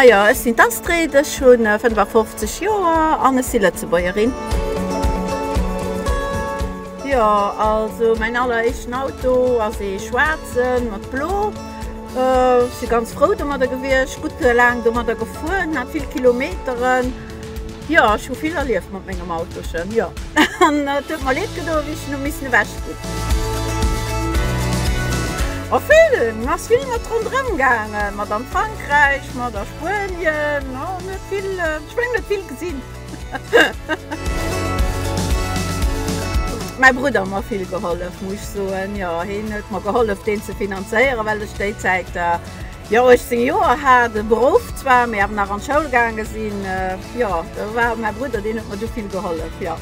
Majo, ech sinn d'Astrid, ech hu 55 Joer an ech si Lëtzebuergerin. Jo, also mäin alleréischten Auto ass ee schwaarzen mat blo. Ech si ganz frou domadder gewiescht, gutt laang domadder gefuer, hat vill Kilometeren. Jo, ech hu vill erlieft mat mengem Autochen, jo. An et huet mer leed gedoen, wéi ech en hu missen ewech ginn. Oh vill, en ass vill mat ronderëm gaangen, mat an Frankräich, mat a Spuenien, oh en huet vill, ech mengen en huet vill gesinn. Mäi Brudder mer vill gehollef, muss ech soen, jo, hien huet mer gehollef deen ze finanzéieren, well ech déi Zäit, Jo, 18 Joer hat, e Beruff zwar, mee awer nach an d'Schoul gaange sinn. Jo, do war mäi Brudder, deen huet mer du vill gehollef, jo.